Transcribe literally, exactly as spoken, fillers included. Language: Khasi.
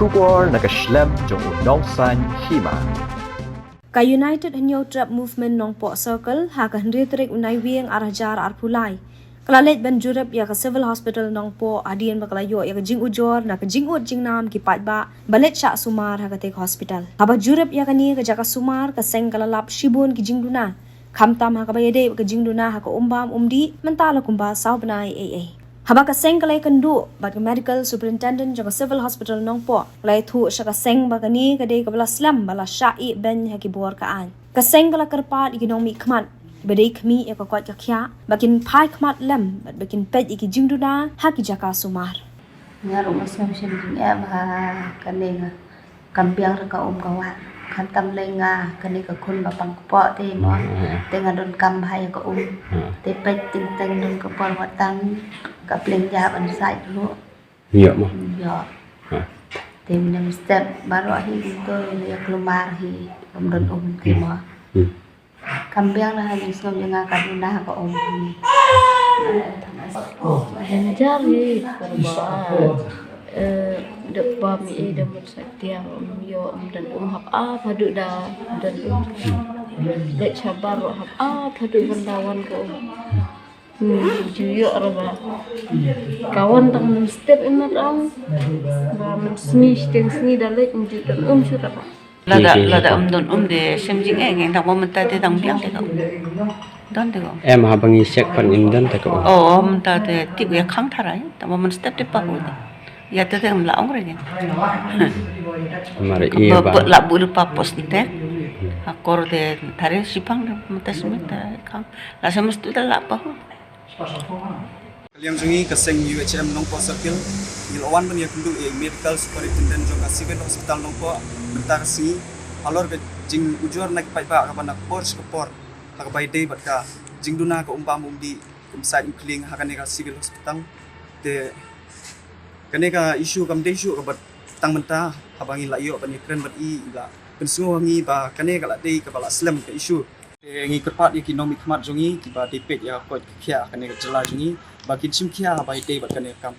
Khubor na ka shlem jong u nongsaiñ hima. Ka United Hynñiewtrep Movement Nongpoh Circle ha ka hynriew tarik u Naiwieng ar hajar arphew lai ka la leit ban jurip ïa ka Civil Hospital Nongpoh hadien ba ka la ïoh ïa ka jingujor na ka jingud jingnam ki paidbah ba leit shah sumar ha katei ka hospital. Haba jurip ïa kane ka jaka sumar, ka seng ka la lap shibun ki jingduna, khamtam ha kaba ïadei bad ka jingduna ha ka um bam um dih mynta la kumba saw bnai ei ei. Haba ka seng ka la ïakynduh bad ka Medical Superintendent jong ka Civil Hospital Nongpoh, ka la ïathuh sha ka seng ba kane ka dei kaba la slem ba la shah ïeh beiñ ha ki bor ka aiñ. Ka seng ka la kyrpad ïa ki nongmihkhmat ba dei khmih ïa ka koit ka khiah ba kin phai khmat lem bad ba kin peit ïa ki jingduna ha ki jaka sumar. Nga ruh nga sngewsih jingeh ba kane nga kam biang re ka um ka wah. Khamtam lei nga kane ka khun ba pang kpoh te mo. Hmm. Te nga donkam bha ïa ka um. Hmm. Te peit teng teng don ka por wat tang ka pliang ja ban sait ruh. Ïa mo. Ïa. Ha. Te mynne mynstep baroh hi kumto ïa kulmar hi, ym don um te mo. Hmm. Kam biang la ha jingsngew jong nga ka duna ka um. Hajar hi, eh, da bam i da mut sa tiang um ïoh um don um hap ap haduh da don um. Leit shabar ruh hap ap haduh ban da wan ka um. Hmm, ju ïoh ruh ba ka wan tang mynstep imat ong. Ba mynsngi shiteng sngi da leit ju don um shuh ruh ba. Lada, lada ym don um de shem jingeh ngi, tang ba mynta te tang biang te ka um. Don te ka um. Em, haba ngi check pat ngim don te ka um. Oh, mynta te tip ïa khang tharai, tang ba mynstep te pa hu te. Ïa te te ngim la ong re ngi. Mar ïa ba, ba la bulu pa pos te. Akor te tharai shipang te mynta simi te khang. La shem mynstep te la pa hu. Ka liang jong ngi ka seng U H M Nongpoh Circle, ngi la wan ban ïakynduh ïa i Medical Superintendent jong ka Civil Hospital Nongpoh mynta ka sngi halor ka jingujor na ki paidbah kaba na ka por sha ka por ha kaba ïadei bad ka jingduna ka um bam um dih, um sait um khlieng ha kane ka Civil Hospital. Te kane ka issue kam dei shuh kaba tang mynta, haba ngi la ïoh ban ïakren bad i, i la pynsngew ha ngi ba kane ka la dei kaba la slem ka issue. Te ngi kyrpad ïa ki nongmihkhmat jong ngi kiba dei peit ïa ka koit ka khiah kane ka jylla jong ngi ba kin shim khia haba ïadei bad kane ka kam.